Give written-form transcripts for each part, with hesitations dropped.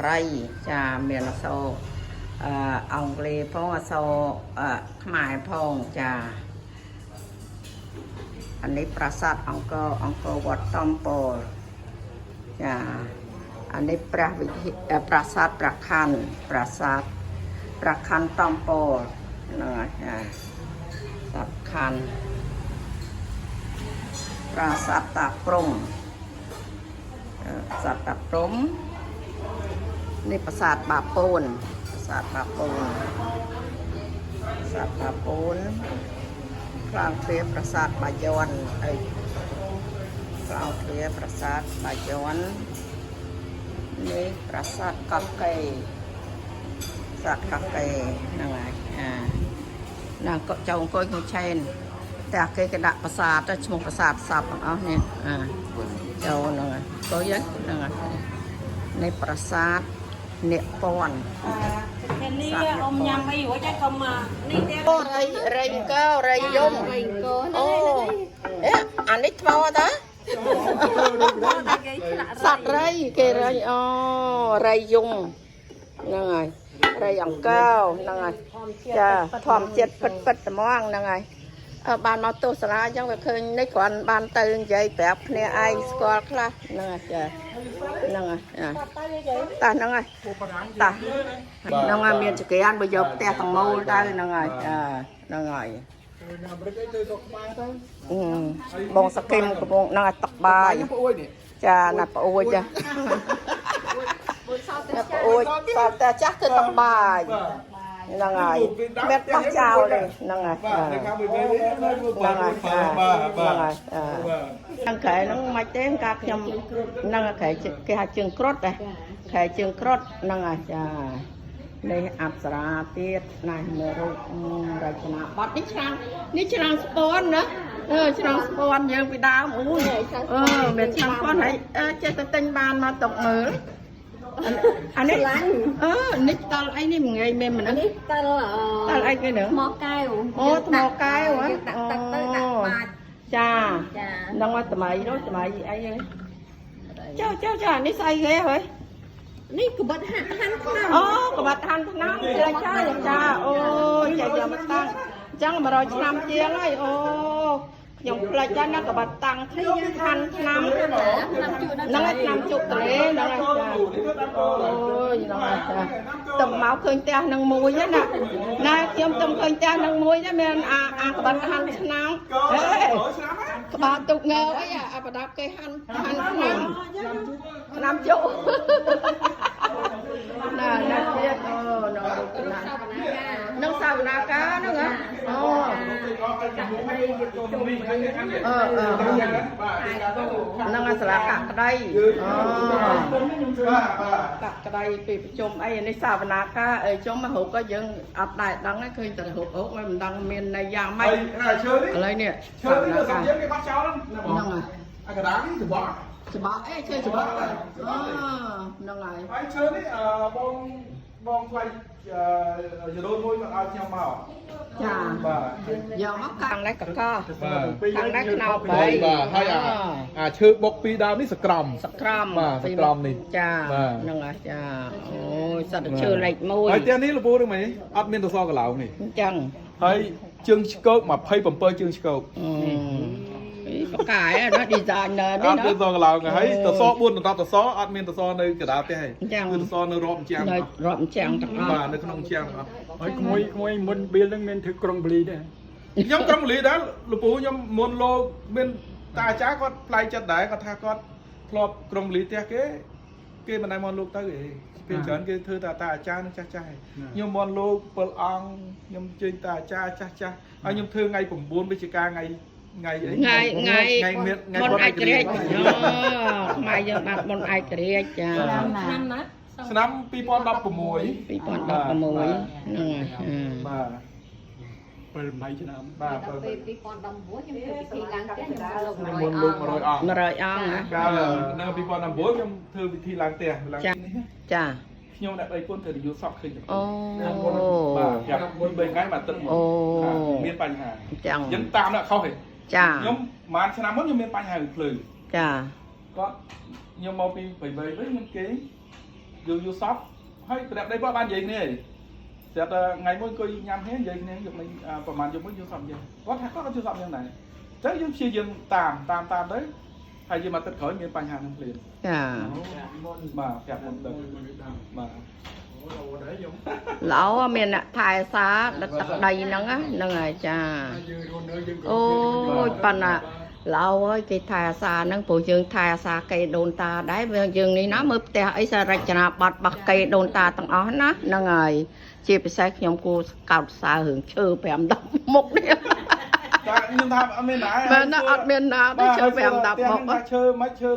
រៃចាមានអក្សរអង់គ្លេសផងអក្សរខ្មែរផងចាអានេះប្រាសាទអង្គរអង្គរវត្តតំពលចាអានេះព្រះវិហារប្រាសាទព្រះខ័នប្រាសាទព្រះខ័នតំពលហ្នឹងហើយចាសាទខ័នប្រាសាទតាព្រំប្រាសាទតាព្រំ នេះប្រាសាទបាពូនប្រាសាទបាពូនប្រាសាទបាពូនខ្លោងទ្វារប្រាសាទបាយ័នអីខ្លោងទ្វារប្រាសាទបាយ័ននេះប្រាសាទកោះកេប្រាសាទកោះកេហ្នឹងហើយអាណាក៏ចៅអង្គុយក្នុងឆែនតែគេគេដាក់ប្រាសាទទៅឈ្មោះប្រាសាទសពទាំងអស់នេះអាចូលហ្នឹងហើយអង្គុយហ្នឹងហើយនេះប្រាសាទនាគព័ន្ធ នេះអ៊ំញ៉ាំអីរួចហើយកុំនេះទេ អូរៃរៃកោរៃយំ រៃកោ អូអេអានេះថ្មតា គេឆ្លាក់ សត្វរៃគេរៃអូរៃយំហ្នឹងហើយរៃអង្គោហ្នឹងហើយចាធម្មជាតិពិតពិតត្មងហ្នឹងហើយអើបានមកទស្សនាអញ្ចឹងវាឃើញនេះគ្រាន់បានទៅនិយាយប្រាប់គ្នាឯងស្គាល់ខ្លះហ្នឹងហើយចាហ្នឹងហើយតាហ្នឹងហើយតាហ្នឹងហើយមានចក្រានបើយកផ្ទះទាំងមូលទៅហ្នឹងហើយចាហ្នឹងហើយ អាមេរិកអីទៅស្រុកខ្មែរទៅ អឺបងសគឹមកំពុងនឹងឲ្យទឹកបាយ ប្អូននេះ ចាណាប្អូនចាណាប្អូនតតែចាស់គឺទឹកបាយហ្នឹងហើយមានបោះចោលទេហ្នឹងហើយ បាទនៅខាងវិញនេះនៅ ហ្នឹងហើយ បាទ ហ្នឹង បាទ ហើយ បាទ ហ្នឹងក្រែហ្នឹងមិនទេកាខ្ញុំហ្នឹងក្រែគេហៅជើងគ្រុតដែរក្រែជើងគ្រុតហ្នឹងហើយចានេះអប្សរាទៀតណាមើលរូបរចនាបថនេះឆ្នាំនេះឆ្នាំស្ពនណាអឺឆ្នាំស្ពនយើងពីដើមអូយអឺមានឆ្នាំស្ពនហើយចេះតែទិញបានមកទុកមើលអានេះអឺនេះតល់អីនេះមួយថ្ងៃមានមនុស្ស នេះតល តល់អីគេហ្នឹង ថ្មកែវ អូថ្មកែវហ៎ យើងដាក់ទឹកទៅដាក់បាច់ ចា ចា ហ្នឹងហើយសម័យនោះសម័យអីហ្នឹងចុះចុះចុះនេះស្អីគេហ៎ នេះក្បិតហាក់ហាន់ខ្លាំង អូក្បាត់ហាន់ឆ្នាំចាចាចាអូចាយកមកតាំងអញ្ចឹង100ឆ្នាំជាងហើយអូខ្ញុំផ្លេចដែរណាក្បាត់តាំងហាន់ឆ្នាំ ឆ្នាំជក់ដល់ ហ្នឹងហើយឆ្នាំជក់តលេហ្នឹងហើយចាអូយហ្នឹងហើយចាទៅមកឃើញផ្ទះនឹងមួយណាណាខ្ញុំទៅឃើញផ្ទះនឹងមួយណាមានអាអាក្បាត់ហាន់ឆ្នាំហេក្បាលទុកងើអីអាប្រដាប់គេហាន់ហាន់ឆ្នាំឆ្នាំជក់ណាណាទៀតអូនៅរូបណានឹងសាវនាការហ្នឹងហ៎អូអឺអឺហ្នឹងអាសាលាកាក់ក្តីអូ បាទបាទ កាក់ក្តីពេលប្រជុំអីនេះសាវនាការអីជុំមករូបក៏យើងអត់ដែរដឹងទេឃើញតែរូបរូបមិនដឹងមានន័យយ៉ាងម៉េច ហើយឈើនេះ ឥឡូវនេះ ឈើនេះទៅសំយើងគេបាត់ចោលហ្នឹងណាបង ហ្នឹងហើយ អាកដាលនេះច្បក់ ច្បក់អីឈើច្បក់អូហ្នឹងហើយ ហើយឈើនេះបងបងថ្លៃយូរ៉ូមួយមកឲ្យខ្ញុំមក ចា បាទ យកមកខាងនេះកក បាទ ខាងនេះខ្នោ បាទហើយអាអាឈើបុកពីរដើមនេះសក្រម សក្រម បាទសក្រមនេះ ចា បាទ ហ្នឹងហើយចាអូយសត្វតែឈើលេខ1 ហើយផ្ទះនេះលពូនឹងមិនអត់មានសសរកន្លោងនេះ អញ្ចឹង ហើយជើងឆ្កោក27ជើងឆ្កោក អឺបកែណា designer អត់ នេះណា មានសសរកន្លោងហើយសសរ4ដណ្ដប់សសរអត់មានសសរនៅកណ្ដាលផ្ទះទេ អញ្ចឹង គឺសសរនៅរាប់ជាង នៅរាប់ជាងទាំងអស់ បាទនៅក្នុងជាងទាំងអស់ ហើយក្មួយក្មួយមុនបៀលនឹងមានធ្វើក្រុងបលីដែរ ខ្ញុំក្រុងលីដែរលពូខ្ញុំមុនលោកមានតាអាចារ្យគាត់ប្លែកចិត្តដែរគាត់ថាគាត់ធ្លាប់ក្រុងលីផ្ទះគេគេមិនដែលមកលោកទៅទេពេលច្រើនគេធ្វើតាតាអាចារ្យនឹងចាស់ចាស់ឯងខ្ញុំមកលោក7អង្គខ្ញុំជើញតាអាចារ្យចាស់ចាស់ហើយខ្ញុំធ្វើថ្ងៃ9វិច្ឆិកាថ្ងៃថ្ងៃអី ថ្ងៃថ្ងៃ ថ្ងៃមានថ្ងៃ បុណ្យឯករាជ្យ បុណ្យ អូខ្មែរយើងបានបុណ្យឯករាជ្យចា ឆ្នាំណា ឆ្នាំ2016 2016ហ្នឹងហើយ បាទ 7 8ឆ្នាំ បាទ ដល់ពេល2019ខ្ញុំធ្វើពិធីឡើងផ្ទះខ្ញុំលោក ខ្ញុំមុនលោក100អង្គ 100អង្គណា កាលនៅ2019ខ្ញុំធ្វើពិធីឡើងផ្ទះឡើង ចា នេះ ចា ខ្ញុំអ្នកបីពុនត្រូវយល់សក់ឃើញទៅ អូ បាទប្រាប់មួយ3ថ្ងៃមួយអាទិត្យមុន អូ ថាមានបញ្ហា អញ្ចឹង អញ្ចឹងតាមអ្នកខុសហី ចា ខ្ញុំប្រហែលឆ្នាំមុនខ្ញុំមានបញ្ហារឿងភ្លើង ចា គាត់ខ្ញុំមកពីព្រៃវែងវិញខ្ញុំគេង យើងយល់សពហើយប្រាប់ដីគាត់បាននិយាយគ្នាឯងស្រាប់តែថ្ងៃមួយអង្គុយញ៉ាំគ្នានិយាយគ្នាយកមិញប្រហែលយប់មួយយល់សពនិយាយគាត់ថាគាត់ក៏យល់សពយ៉ាងដែរអញ្ចឹងយើងព្យាយាមតាមតាមតាមទៅហើយយើងមកទឹកក្រោយមានបញ្ហានឹងភ្លាម ចា មុន បាទប្រាប់មុនដឹង មុនដឹង បាទ អូអូដែរខ្ញុំ ល្អមានអ្នកថែសារដឹកទឹកដីហ្នឹងណាហ្នឹងហើយចា យើងរស់នៅយើងក៏ អូយប៉ុណ្ណាល្អហើយគេថែអាសាហ្នឹងព្រោះយើងថែអាសាគេដូនតាដែរវាយើងនេះណាមើលផ្ទះអីសារចនាប័ទ្មរបស់គេដូនតាទាំងអស់ណាហ្នឹងហើយជាពិសេសខ្ញុំគួរកោតសរសើររឿងឈើ5 10មុខនេះ តែខ្ញុំថាអត់មានណា មែនណាអត់មានណាទេឈើ5 10មុខ ថាឈើមិនឈើ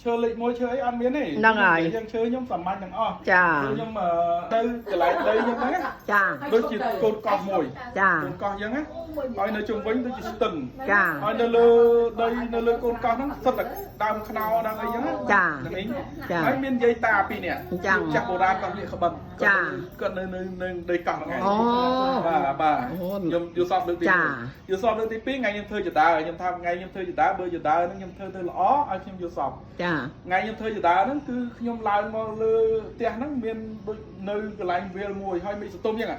ឈើលេខ1ឈើអីអត់មានទេ ហ្នឹងហើយ យើងឈើខ្ញុំសាមញ្ញទាំងអស់ ចា ខ្ញុំទៅកន្លែងដីខ្ញុំហ្នឹង ចា ដូចជាកូនកោះមួយ ចា កូនកោះអញ្ចឹងណាហើយនៅជុំវិញដូចជាស្ទឹង ចា ហើយនៅលើដីនៅលើកូនកោះហ្នឹងសុទ្ធតែដើមខ្នោដើមអីចឹងណា ចា ហ្នឹងឯង ចា ហើយមានយាយតាពីរនាក់ អញ្ចឹង ចាស់បុរាណគាត់លៀកក្បិន ចា គាត់នៅនៅនៅដីកោះហ្នឹងឯង អូ បាទបាទ អូ ខ្ញុំយល់សពលើកទី ចា 1យល់សពលើកទី2ថ្ងៃខ្ញុំធ្វើចដើខ្ញុំថាថ្ងៃខ្ញុំធ្វើចដើបើចដើហ្នឹងខ្ញុំធ្វើទៅល្អឲ្យខ្ញុំយល់សព ចា ថ្ងៃខ្ញុំធ្វើចដើហ្នឹងគឺខ្ញុំឡើងមកលើផ្ទះហ្នឹងមានដូចនៅកន្លែងវាលមួយហើយមេឃសន្ទុំអញ្ចឹង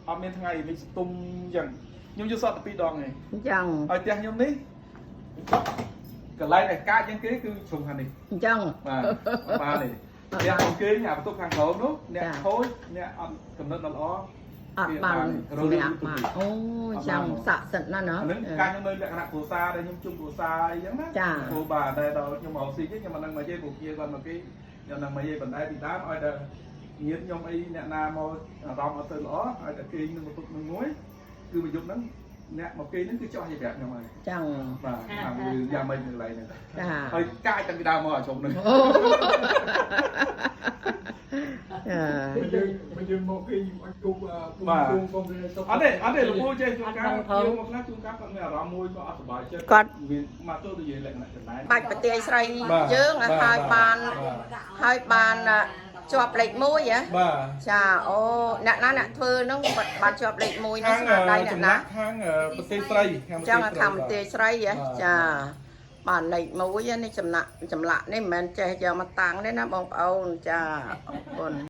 អត់មានថ្ងៃមេឃសន្ទុំអញ្ចឹងខ្ញុំយល់សពតែពីរដងឯង អញ្ចឹង ហើយផ្ទះខ្ញុំនេះកន្លែងដែលកាចជាងគេគឺជ្រុងខាងនេះ អញ្ចឹង បាទបាទនេះផ្ទះของគេអាបន្ទប់ខាងក្រោមនោះអ្នក ចា ខូចអ្នកអត់កំណត់ដល់ល្អ អត់បានសម្រាប់បានអូចាំស័ក្តិសិទ្ធិណាស់ណា អាហ្នឹងការខ្ញុំនៅលក្ខណៈគ្រួសារដែលខ្ញុំជុំគ្រួសារអីចឹងណា ចា គ្រូបាទតែដល់ខ្ញុំមកស៊ីគេខ្ញុំមិនដឹងមកទេព្រោះគ្នាគាត់មកគេខ្ញុំមិនដឹងមកទេប៉ុន្តែពីដើមឲ្យតែញាតិខ្ញុំអីអ្នកណាមកអារម្មណ៍អត់ទៅល្អឲ្យតែគេនឹងបន្ទប់នឹងមួយគឺមួយយប់ហ្នឹងអ្នកមកគេហ្នឹងគឺចោះជាប្រាប់ខ្ញុំហើយ ចឹង បាទថាវាយ៉ាងម៉េចនៅកន្លែងហ្នឹង ចា ហើយកាចតាំងពីដើមមកឲ្យជុំហ្នឹង អូចា យើងយើងមកគេអត់គប់ បាទ ពុំពុំសុខ អត់ទេអត់ទេលោកពូចេះជួនកាលយើងមកខ្លះជួនកាលគាត់មានអារម្មណ៍មួយក៏អត់សប្បាយចិត្ត គាត់ វាមកទៅនិយាយលក្ខណៈចំណែន បាច់ប្រទេសស្រី បាទ យើង បាទ ហើយបាន បាទ ហើយបានជាប់លេខ1ហ៎ បាទ ចាអូអ្នកណាអ្នកធ្វើហ្នឹងបាត់បានជាប់លេខ1ហ្នឹង ខាង ស្នាដៃអ្នក ចំ ណា ណាក់ខាងប្រទេសស្រីខាង ចឹងថាមទេស្រីហ៎ បាទ ចាបានលេខ1នេះចំណាក់ចម្លាក់នេះមិនមែនចេះយកមកតាំងទេណាបងប្អូនចាអរគុណ